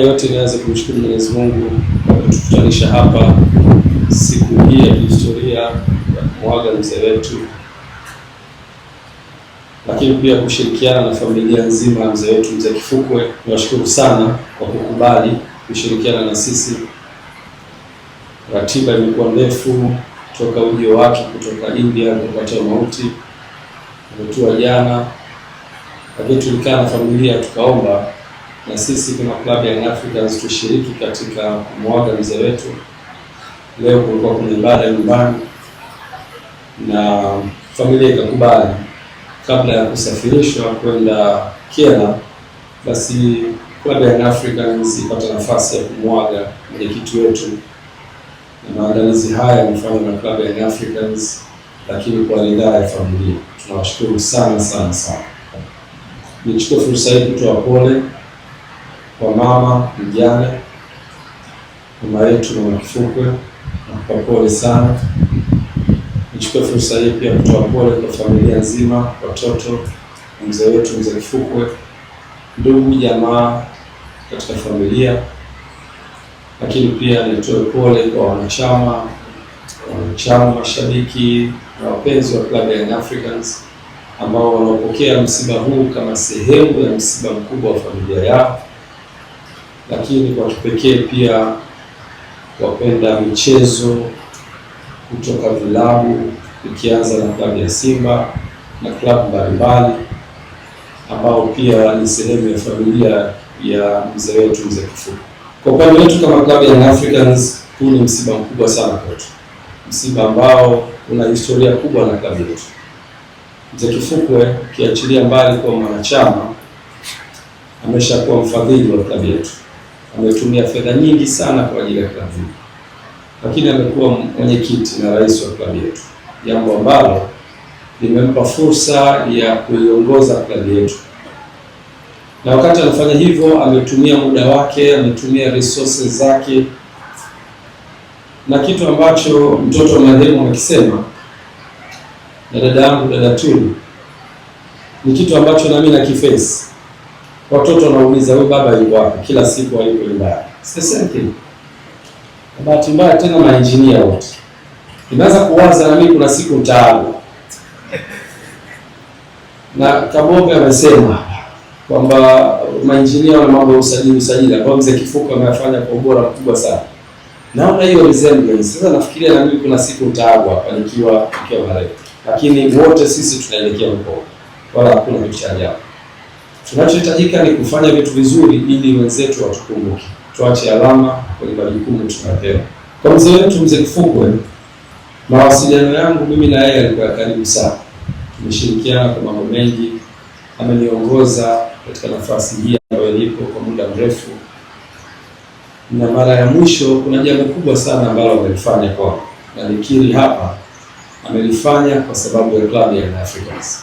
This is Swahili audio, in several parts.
Yote nianze kumshukuru Mwenyezi Mungu kwa kutukutanisha hapa siku hii ya kihistoria ya kumwaga mzee wetu, lakini pia kushirikiana na familia nzima ya mzee wetu, Mzee Kifukwe. Niwashukuru sana kwa kukubali kushirikiana na sisi. Ratiba imekuwa ndefu toka ujio wake kutoka India alipopata mauti, ametua jana, lakini tulikaa na familia tukaomba na sisi kama Club Young Africans tushiriki katika kumwaga mzee wetu. Leo kulikuwa kuna ibada nyumbani na familia ikakubali, kabla ya kusafirishwa kwenda Kyela, basi Club Young Africans ipata nafasi ya kumwaga mwenyekiti wetu, na maandalizi haya yamefanywa na Club Young Africans, lakini kwa ridhaa ya familia. Tunawashukuru sana sana sana. Nichukue fursa hii kutoa pole kwa mama mjane, mama yetu Mama Kifukwe, nakupa pole sana. Nichukue fursa hii pia kutoa pole kwa familia nzima, watoto, mzee wetu Mzee Kifukwe, ndugu jamaa katika familia, lakini pia nitoe pole kwa wanachama, mashabiki na wapenzi wa klabu ya Young Africans ambao wanaopokea msiba huu kama sehemu ya msiba mkubwa wa familia yao, lakini kwa kipekee pia wapenda michezo kutoka vilabu ikianza na klabu ya Simba na klabu mbalimbali ambao pia ni sehemu ya familia ya mzee wetu Mzee Kifukwe. Kwa upande wetu kama klabu ya Young Africans, huu ni msiba mkubwa sana kwetu, msiba ambao una historia kubwa na klabu yetu. Mzee Kifukwe, ukiachilia mbali kuwa mwanachama, ameshakuwa mfadhili wa klabu yetu, ametumia fedha nyingi sana kwa ajili ya klabu hii, lakini amekuwa mwenyekiti na rais wa klabu yetu, jambo ambalo limempa fursa ya kuiongoza klabu yetu. Na wakati anafanya hivyo, ametumia muda wake, ametumia resources zake, na kitu ambacho mtoto wa marehemu amekisema na dada yangu dada Tulu ni kitu ambacho nami nakiface. Watoto wanauliza, huyu baba yuko wapi? Kila siku hayuko nyumbani. It's the same thing. Bahati mbaya tena maengineer wote. Nimeanza kuwaza na mimi kuna siku nitaagwa. Na Kabombe amesema kwamba maengineer wana mambo ya usajili ambao Mzee Kifukwe ameyafanya kwa ubora mkubwa sana. Naona hiyo resemblance. Sasa nafikiria na mimi kuna siku nitaagwa hapa nikiwa marehemu. Lakini wote sisi tunaelekea huko, wala hakuna kitu cha ajabu. Tunachohitajika ni kufanya vitu vizuri ili wenzetu watukumbuke, tuache alama kwenye majukumu tunayopewa. Kwa mzee wetu Mzee Kifukwe, mawasiliano yangu mimi na yeye yalikuwa ya karibu sana. Tumeshirikiana kwa mambo mengi, ameniongoza katika nafasi hii ambayo nipo kwa muda mrefu, na mara ya mwisho kuna jambo kubwa sana ambalo amelifanya kwangu, na nikiri hapa, amelifanya kwa sababu ya klabu ya Young Africans.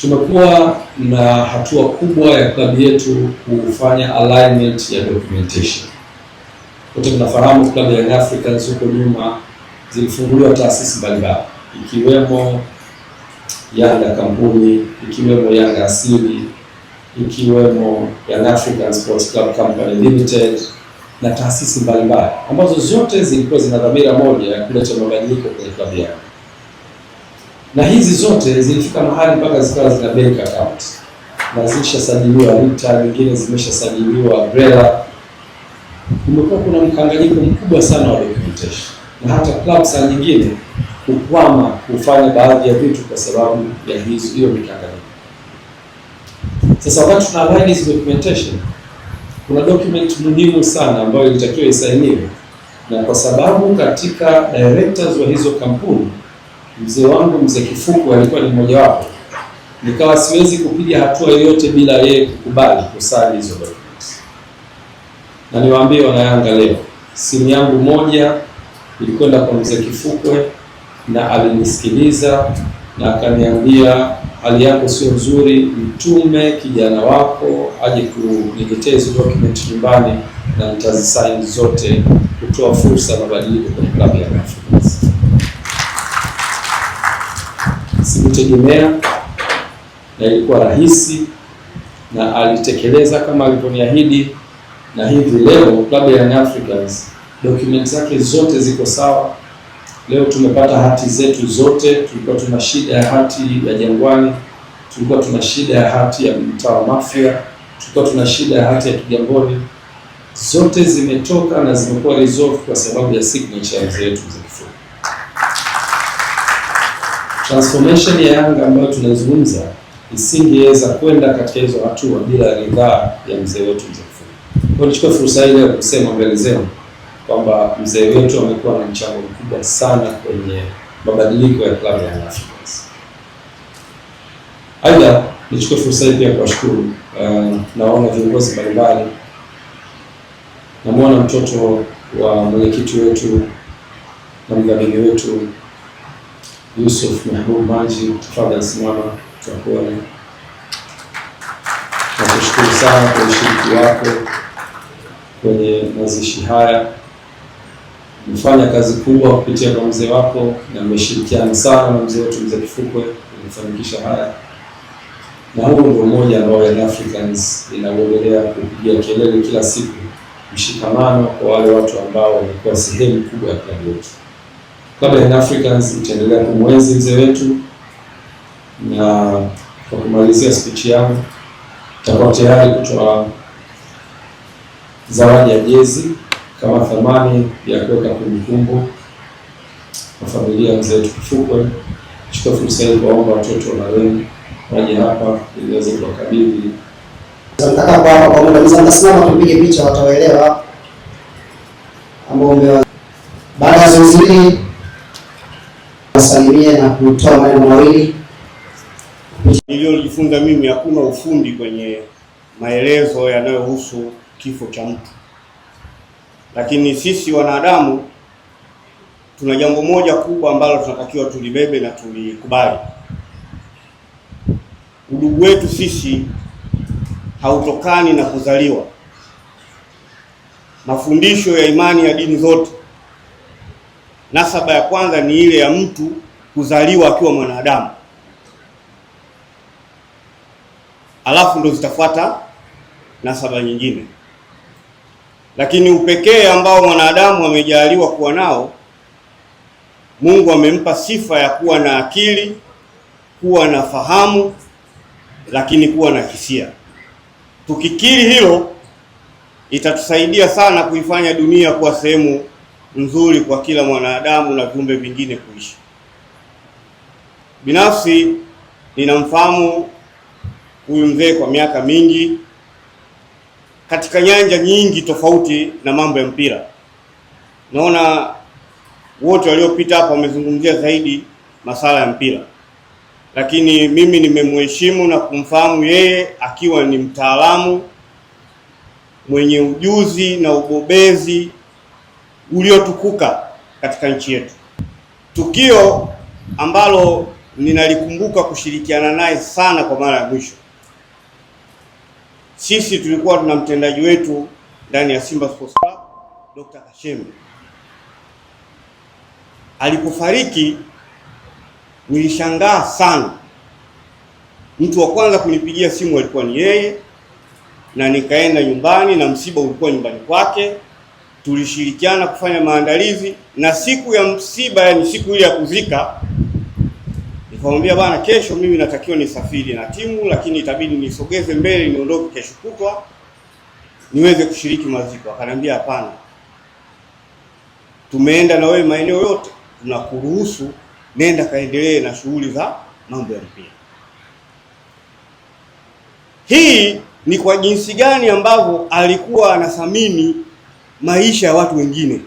Tumekuwa na hatua kubwa ya klabu yetu kufanya alignment ya documentation. Wote tunafahamu klabu ya Young Africans huko nyuma zilifunguliwa taasisi mbalimbali ikiwemo Yanga Kampuni, ikiwemo Yanga Asili, ikiwemo Young African Sports Club Company Limited na taasisi mbalimbali ambazo zote zilikuwa zina dhamira moja ya kuleta mabadiliko kwenye klabu yao, na hizi zote zilifika mahali mpaka zikawa zina bank account na zilishasajiliwa RITA, nyingine zimeshasajiliwa BRELA. Kumekuwa kuna mkanganyiko mkubwa sana wa documentation na hata club saa nyingine kukwama kufanya baadhi ya vitu kwa sababu ya hiyo mikanganyiko. Sasa wakati tuna align hizi documentation, kuna document muhimu sana ambayo ilitakiwa isainiwe, na kwa sababu katika directors wa hizo kampuni mzee wangu Mzee Kifukwe alikuwa ni mmoja wapo, nikawa siwezi kupiga hatua yoyote bila yeye kukubali kusaini hizo documents. Na niwaambie wanayanga leo, simu yangu moja ilikwenda kwa Mzee Kifukwe na alinisikiliza na akaniambia, hali yako sio nzuri, mtume kijana wako aje kuniletea hizo document nyumbani na nitazisign zote, kutoa fursa ya mabadiliko kwenye klabu ya Africans. Sikutegemea na ilikuwa rahisi, na alitekeleza kama alivyoniahidi. Na hivi leo klabu ya Young Africans documents zake zote ziko sawa. Leo tumepata hati zetu zote. Tulikuwa tuna shida ya hati ya Jangwani, tulikuwa tuna shida ya hati ya mtaa wa Mafia, tulikuwa tuna shida ya hati ya Kigamboni. Zote zimetoka na zimekuwa resolved kwa sababu ya signature ya mzee wetu Mzee Kifukwe. Transformation ya Yanga ambayo tunaizungumza isingeweza kwenda katika hizo hatua bila ridhaa ya mzee wetu Mzee Kifukwe. Kwa hiyo nichukue fursa hii leo kusema mbele zenu kwamba mzee wetu amekuwa na mchango mkubwa sana kwenye mabadiliko ya klabu ya Young Africans. Aidha, nichukue fursa hii pia kuwashukuru, naona viongozi mbalimbali, namwona mtoto wa mwenyekiti wetu na mdhamini wetu Yusuf Mehboob Manji, tafadhali simama tukuone. Nakushukuru sana kwa ushiriki wako kwenye mazishi haya. Umefanya kazi kubwa kupitia kwa mzee wako na mmeshirikiana sana na mzee wetu Mzee Kifukwe kufanikisha haya, na huo ndio umoja ambao Young Africans inauendelea kupigia kelele kila siku, mshikamano kwa wale watu ambao wamekuwa sehemu kubwa ya klabu yetu. Klabu ya Young Africans itaendelea kumwenzi mzee wetu, na kwa kumalizia speech yangu, itakuwa tayari kutoa zawadi ya jezi kama thamani ya kuweka kumbukumbu kwa familia ya mzee wetu Kifukwe. Chukua fursa hii kuwaomba watoto wa marehemu waje hapa ili waweze kuwakabidhi. Mtakaa hapa kwa muda, mtasimama tupige picha, wataelewa ambao umewa. Baada ya zoezi hili, wasalimie na kutoa maneno mawili. Niliyojifunza mimi, hakuna ufundi kwenye maelezo yanayohusu kifo cha mtu, lakini sisi wanadamu tuna jambo moja kubwa ambalo tunatakiwa tulibebe na tulikubali. Udugu wetu sisi hautokani na kuzaliwa. Mafundisho ya imani ya dini zote, nasaba ya kwanza ni ile ya mtu kuzaliwa akiwa mwanadamu, alafu ndo zitafuata nasaba nyingine. Lakini upekee ambao mwanadamu amejaliwa kuwa nao, Mungu amempa sifa ya kuwa na akili, kuwa na fahamu, lakini kuwa na hisia. Tukikiri hilo, itatusaidia sana kuifanya dunia kuwa sehemu nzuri kwa kila mwanadamu na viumbe vingine kuishi. Binafsi ninamfahamu huyu mzee kwa miaka mingi katika nyanja nyingi tofauti na mambo ya mpira. Naona wote waliopita hapa wamezungumzia zaidi masala ya mpira, lakini mimi nimemheshimu na kumfahamu yeye akiwa ni mtaalamu mwenye ujuzi na ubobezi uliotukuka katika nchi yetu. Tukio ambalo ninalikumbuka kushirikiana naye sana kwa mara ya mwisho, sisi tulikuwa tuna mtendaji wetu ndani ya Simba Sports Club, Dr. Kashembe. Alipofariki nilishangaa sana. Mtu wa kwanza kunipigia simu alikuwa ni yeye, na nikaenda nyumbani na msiba ulikuwa nyumbani kwake. Tulishirikiana kufanya maandalizi, na siku ya msiba, yani siku ile ya kuzika, nikamwambia bwana, kesho mimi natakiwa nisafiri na timu, lakini itabidi nisogeze mbele niondoke kesho kutwa niweze kushiriki maziko. Akaniambia hapana, tumeenda na wewe maeneo yote, tunakuruhusu, nenda kaendelee na shughuli za mambo ya mpira. Hii ni kwa jinsi gani ambavyo alikuwa anathamini maisha ya watu wengine,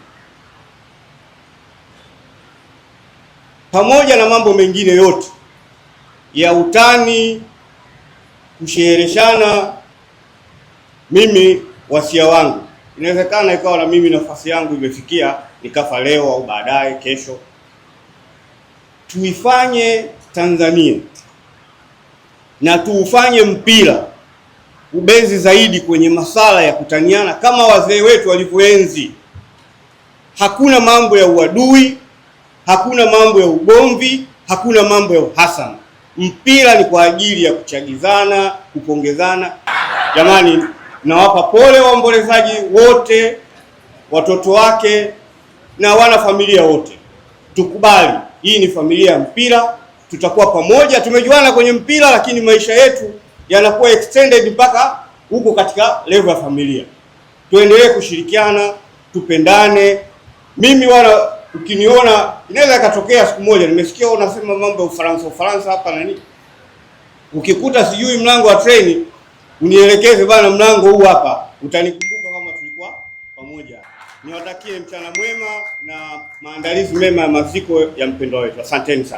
pamoja na mambo mengine yote ya utani, kushereheshana. Mimi wasia wangu, inawezekana ikawa na mimi nafasi yangu imefikia nikafa leo au baadaye kesho. Tuifanye Tanzania na tuufanye mpira ubezi zaidi kwenye masala ya kutaniana kama wazee wetu walivyoenzi. Hakuna mambo ya uadui, hakuna mambo ya ugomvi, hakuna mambo ya uhasama. Mpira ni kwa ajili ya kuchagizana, kupongezana. Jamani, Nawapa pole waombolezaji wote, watoto wake na wana familia wote. Tukubali hii ni familia ya mpira, tutakuwa pamoja. Tumejuana kwenye mpira, lakini maisha yetu yanakuwa extended mpaka huko katika level ya familia. Tuendelee kushirikiana, tupendane. Mimi wala ukiniona, inaweza ikatokea siku moja nimesikia unasema mambo ya Ufaransa Ufaransa hapa na nini, ukikuta sijui mlango wa treni unielekeze bana, mlango huu hapa, utanikumbuka kama tulikuwa pamoja. Niwatakie mchana mwema na maandalizi mema ya maziko ya mpendwa wetu. Asanteni sana.